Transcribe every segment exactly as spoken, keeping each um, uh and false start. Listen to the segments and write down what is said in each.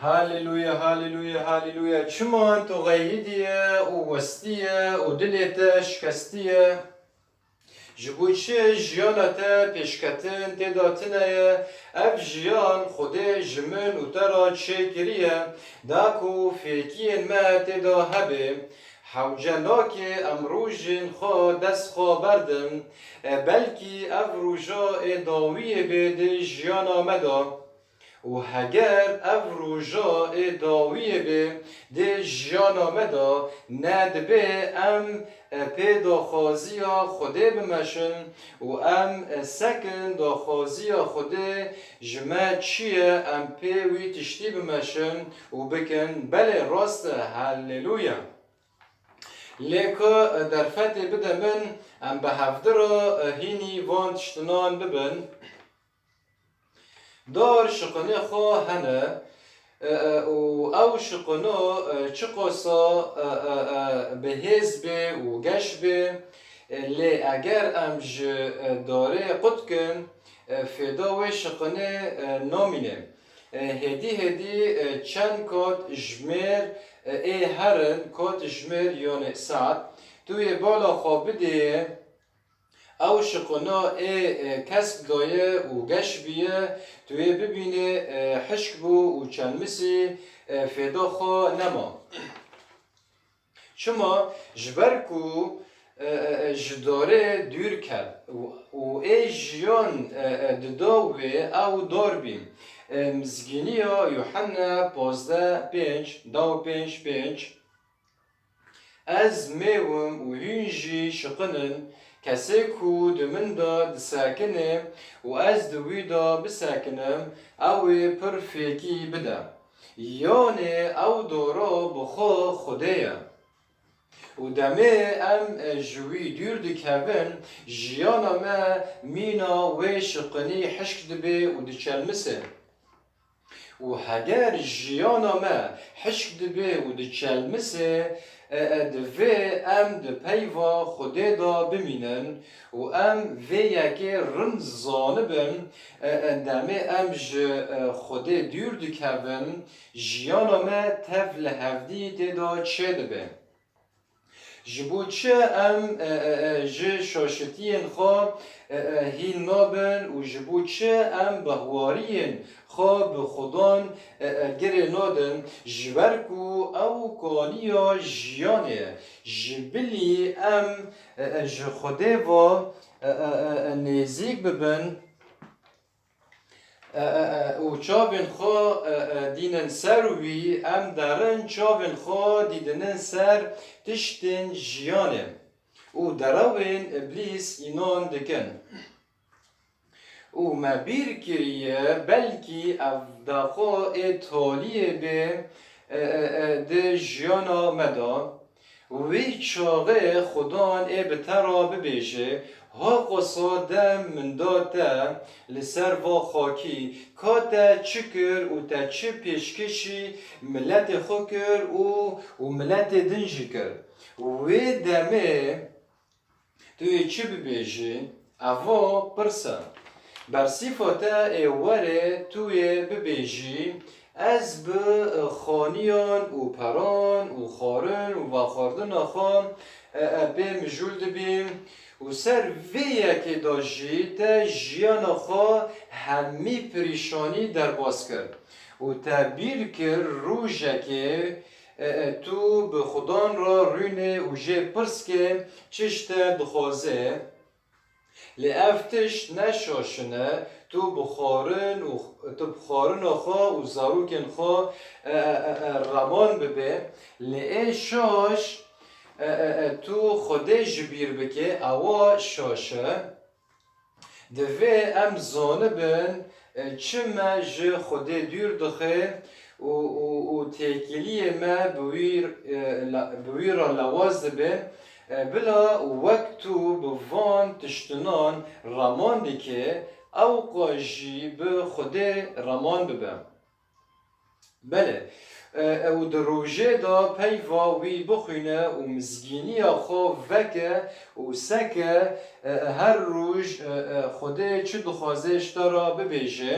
Haleluya, haleluya, haleluya. Çima tu xeyîdî ye û westî ye û dilê te şikestî ye? Ji bo çi jiyana te pêşketin tê de tune ye? Ev jiyan Xwedê ji min û te re çêkiriye, da ku fêkiyên me tê de hebe. Hewce nake em rojên xwe dest xwe berdin, e, belkî ev roja ê dawiyê bê di jiyana me de. Û heger ev roja ê dawiyê bê di jiyana me de, ne dibê em, e, pê daxwaziya Xwedê bimeşin û em, e, sekin daxwaziya Xwedê ji me çi ye, em pê wî tiştî bimeşin û bikin. Belê, rast e, haleluya. Lê ku, e, derfetê bide min, em bi hevdi re, e, hînî van tiştinan bibin. Dar şiqinê xwe hene, e, e, û ew şiqino, e, çiqasa, e, e, e, bi hêz bê û geş bê, e, lê eger em ji, e, darê qut kin, e, fêda wê şiqinê, e, namîne. E, hêdî hêdî, e, çend kat jmêr, e, ê herin, kat jmêr, yanê saet, tu yê bala xwe bidê, ew şiqina ê, e, kesk daye û geş biye, tu yê bibînê, e, hişk bû û çelmisî, e, fêda xwe nema. Çima? Ji ber ku, e, e, e, ji darê dûr ket û, û ê jiyan, e, e, dida wê ew dar bî. E, Mizgîniya Yuhanna pazdeh pênc, da û pênc pênc. Ez mêw im û hûn jî şiqin in. Kesê ku di min de disekine û ez di wî de bisekinim, ew ê pir fêkî bide. Yanê ew dora bi xwe Xwedê ye. Û demê em, e, ji wî dûr dikevin, jiyana me mîna wê şiqinî hişk dibe û diçelmise. Û heger jiyana me hişk dibe û diçelmise, e, e, divê em di peyva Xwedê de bimînin û em vê yekê rind zanibin, e, e, demê em ji, e, Xwedê dûr dikevin, jiyana me tev li hevdî tê de çêdibe. Ji bo çi em, e, e, e, ji şaşitiyên xwe, e, e, hîn nabin û ji bo çi em behwariyên xwe bi Xudan, e, e, girê nadin? Ji ber ku ew kaniya jiyanê ye. Ji bilî em, e, e, ji Xwedê ve, e, e, e, e, nêzîk bibin, e, e, e, û çavên xwe, e, e, dînin ser wî, em derin çavên xwe dîdinin ser tiştên jiyanê û derewên Îblîs înan dikin. Û me bîr kiriye, belkî ev daxo ê taliyê bê, e, e, e, di jiyana me de. Wî çaxê Xudan ê bi te re bibêje, ha qasa dem min da te li ser va xakî, ka te çi kir û te çi pêşkêşî miletê xwe kir û, û miletê din jî kir. Wê demê tu yê çi bibêjî? Eva pirs e. Bersîfa te ê werê tu yê bibêjî, ez bi xaniyan û peran û xwarin û vexwardina xwe, e, e, pê mijûl dibîm û ser vê yekê de jî te jiyana xwe hemî pirîşanî derbas kir û te bîr kir rojekê, e, e, tu bi Xudan re rûnê û jê pirs ke çi ji te dixwaze. Lê ev tişt ne şaşin e, tu bi xwarin û tu bi xwarina xwe û zarokên xwe, e, e, e, e, reman bibe. Lê ê şaş, e, e, e, tu Xwedê ji bîr bike, ewa şaş e. Divê em zanibin, e, çi me ji Xwedê dûr dixe û, û, û têkiliyê me bi wî, e, la-, bi wî re lewaz dibe. E, bila wek tu bi van tiştinan reman dike, ewqa jî bi Xwedê reman bibe. Belê, e, e, û di rojê de peyva wî bixwîne û mizgîniya xwe veke û seke, e, e, her roj, e, e, Xwedê çi dixwaze ji te re bibêje.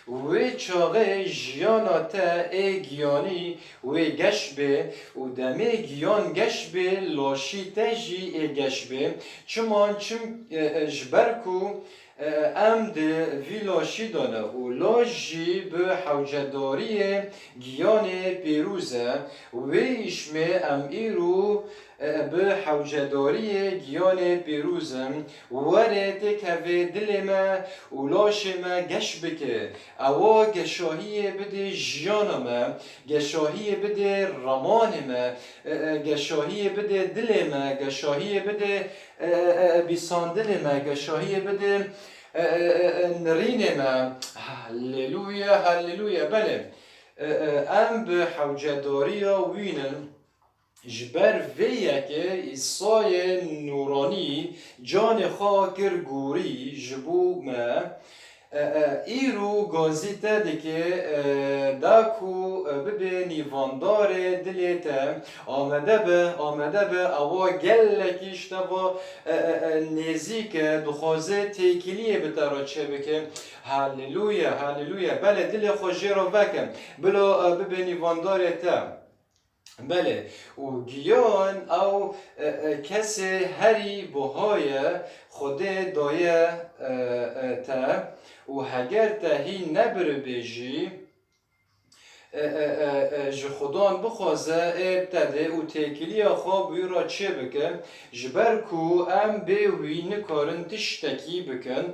Wê çaxê jiyana te ê giyanî wê geş bê û demê giyan geş bê, laşî te jî ê geş bê. Çima? Çim, e, e, ji ber ku, e, e, em di vî laşî de ne û laş jî bi hewcedariyê giyanê pêrûz e. Wê îşmê em îro, e, bi hewcedariyê giyanê pêrûz in. Were têkeve dilê me û laşê me geş bike. Ewa geşahiyê bide jiyana me, geşahiyê bide ramanê me, e, e, geşahiyê bide dilê me, geşahiyê bide, e, e, e, bîsandinê me, geşahiyê bide, e, e, e, e, nirînê me. Halleluya, halleluya. Belê, e, e, em bi hewcedariya wî ne. Ji ber vê yekê Îsayê nûranî canê xwe kir gorî ji bo me. E, e, îro gazî te dike, e, da ku, e, bibe nîvandarê dilê te. Amade be, amade be, ewa gelekî ji te va, e, e, e, nêzîk e, dixwaze têkiliyê bi te re çêbike. Halleluya, halleluya. Belê, dilê xwe jê re veke. Bila, e, bibe nîvandarê te. Belê, û giyan ew, e, e, kesê herî buha ye, Xwedê daye, e, e, te, û heger te hîn nebiribê jî, e, e, e, e, ji Xudan bixwaze, ê bi te dê û têkiliya xwe bi wî re çêbike, ji ber ku em bê wî nikarin tiştekî bikin.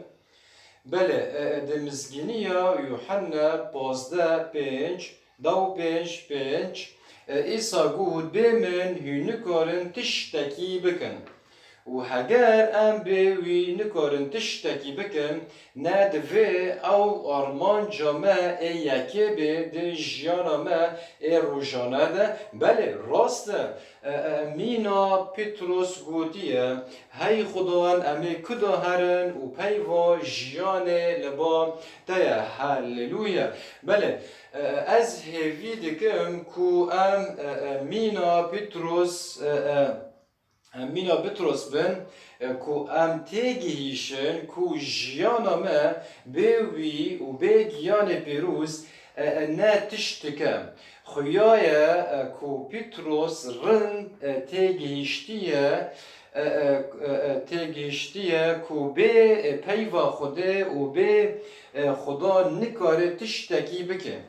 Belê, e, e, di Mizgîniya Yuhanna pazdeh pênc, da û pênc pênc, e, Îsa got, bê min hûn nikarin tiştekî bikin. Û heger em bê wî nikarin tiştekî bikin, ne divê ew armanca me ê yekê bê di jiyana me ê rojane de. Belê, rast e, e, e, mîna Pîtros gotiye, Hey Xudan, em ê ku de herin û peyva jiyanê li ba te ye. Halleluya. Belê, e, ez hêvî dikim ku em, e, e, mîna Pîtros, e, e, em mîna Pîtros bin, e, ku em têgihîşin ku jiyana me bê wî û bê giyanê pêrûz, e, e, ne tiştik e. Xuya ye, e, ku Pîtros rind, e, têgihîştiye, e, e, e, e, têgihiştiye ku bê, e, peyva Xwedê û bê, e, Xudan nikare tiştekî bike.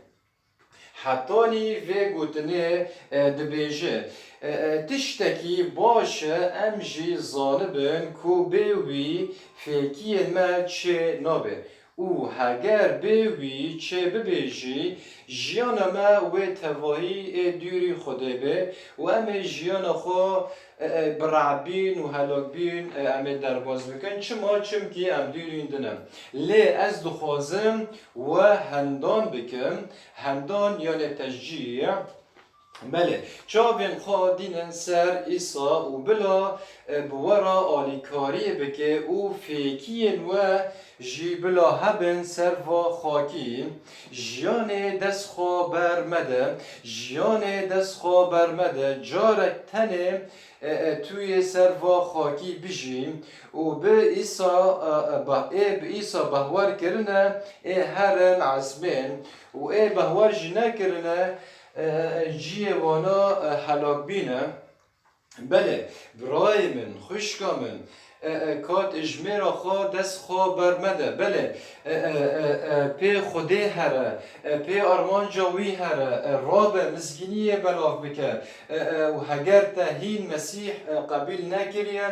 Hetanî vê gotinê, e, dibêje, e, e, tiştekî baş e, em jî zanibin ku bê wî fêkiyên me çê nabe. Û heger bê wî çê bibe jî, jiyana me wê tevahî ê dûrî Xwedê be û em ê jiyana xwe, e, e, bi re'bîn û helakbîn, e, em ê derbas bikin. Çima? Çimkî em dûrîn din in. Lê ez dixwazim we hendan bikim, hendan yanê teşcî. Belê, çavên xwe dînin ser Îsa û bila, e, bi we re alîkariyê bike û fêkiyên we jî bila hebin ser va xakî. Jiyanê dest xwe ber mede, jiyanê dest xwe ber mede, carek tenê, e, e, tu yê ser va xakî bijî û bi Îsa, e, e, beh-, ê bi Îsa behwer kirine, ê herin ezmên û ê behwer jî nekirine, e, e, ciyê wana, e, helak bîne. Belê, birayê min, xwişka min, e, e, kat ji mêra xwe dest xwe ber mede. Belê, e, e, e, e, pê Xwedê here, e, pê armanca wî here, e, rabe mizgîniyê belav bike, e, e, û heger te hîn Mesîh, e, qebîl nekiriye,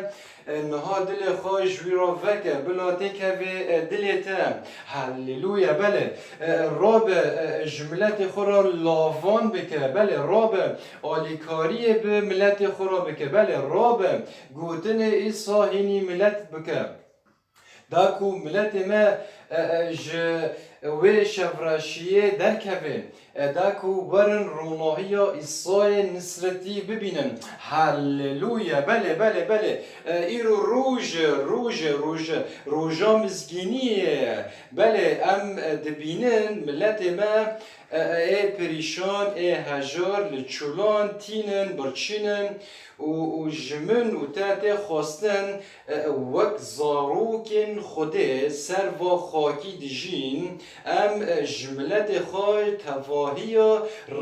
e, niha dilê xwe ji wî re veke, bila têkeve, e, dilê te. Halleluya, belê. E, rabe, e, ji miletê xwe re lavan bike, belê, rabe alîkariyê bi miletê xwe re bike, belê, rabe gotinê Îsa hînî milet bike. Da ku miletê me, e, e, ji wê şevreşiyê derkeve, e, da ku werin ronahiya Îsayê Nisretî bibînin. Halleluya! Belê, belê, belê. E, îro roj e, roj e, roj e, roja mizgîniyê ye. Belê, em, e, dibînin miletê me, e, e, ê perîşan, ê hejar, li çolan tînin, birçînin û, û ji min û te tê xwestin, e, wek zarokên Xwedê ser va xakî dijîn, em ji miletê xwe tevahiya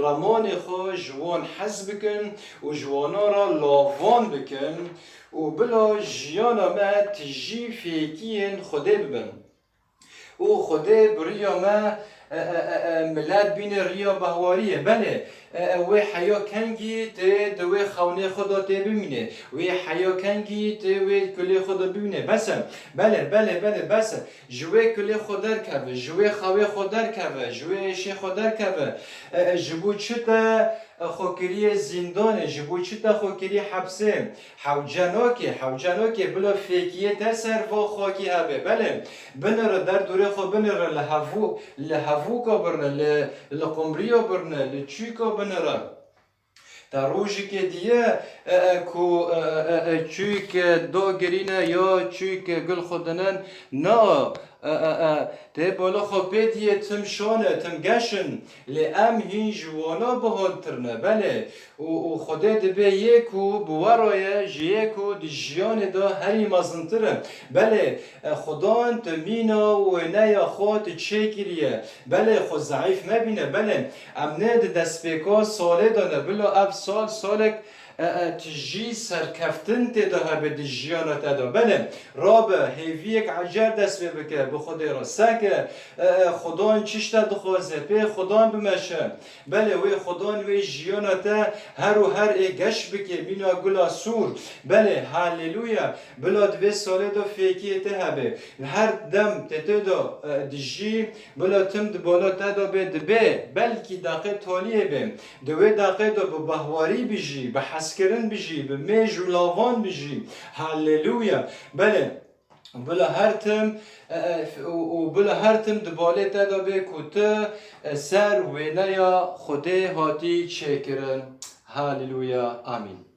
remanê xwe ji wan hez bikin û ji wana re lavan bikin û bila jiyana me tijî fêkiyên Xwedê bibin. Û Xwedê bi riya me, e, e, e, e, milet bîne riya behwariyê. Belê, e, e, wê heya kengî tê di wê xewnê xwe de tê bimîne. Wê heya kengî tê wê kulê xwe de bimîne. Bes e. Belê, belê, belê, bes e. Ji wê kulê xwe derkeve, ji wê xewê xwe derkeve, ji wê êşê xwe derkeve. E, e, ji bo çi te, e, xwe kiriye zîndanê, ji bo çi te xwe kiriye hepsê? Hewce nake, hewce nake, bila fêkiyê te ser va xakî hebe. Belê, binire, derdorê xwe binire, li hevû-, li hevûka birine, li, li qumriya birine, li çûka binire. Te rojikê diye, e, e, ku, e, e, e, çûyk, e, dagirîne ya çûyk, e, gul xwe dinin, na, e, e, e, tê bala xwe pê diye tim şan e, tim geş in, lê em hîn ji wana bihantir ne. Belê, û, û Xwedê dibê yê ku bi we re ye, ji yê ku di jiyanê de herî mezintir e. Belê, e, Xudan tu mîna wêneya xwe tu çêkiriye. Belê, xwe zeîf mebîne. Belê, em ne di destpêka salê de ne. Bila ev sal, salek, e, e, tijî serkeftin tê de hebe di jiyana te de. Belê, rabe, hêviyek ecer dest pê bike bi Xwedê re. Seke, e, e, Xudan çi ji te dixwaze, pê Xudan bimeşe. Belê, wê Xudan wê jiyana te her û her ê geş bike, mîna gula sûr. Belê, haleluya. Bila di vê salê de fêkiyê te hebe. Her dem te tê de, e, dijî, bila tim di bala te de bê, dibê. Belkî daqê taliyê bê. Di wê daqê de bi bahwarî bijî, bi hezkirin bijî, bi mêj û lavan bijî. Haleluya. Belê. Bila her tim, e, e, û, û bila her tim di balê te de bê ku tu, e, ser wêneya Xwedê hatî çêkirin. Haleluya. Amîn.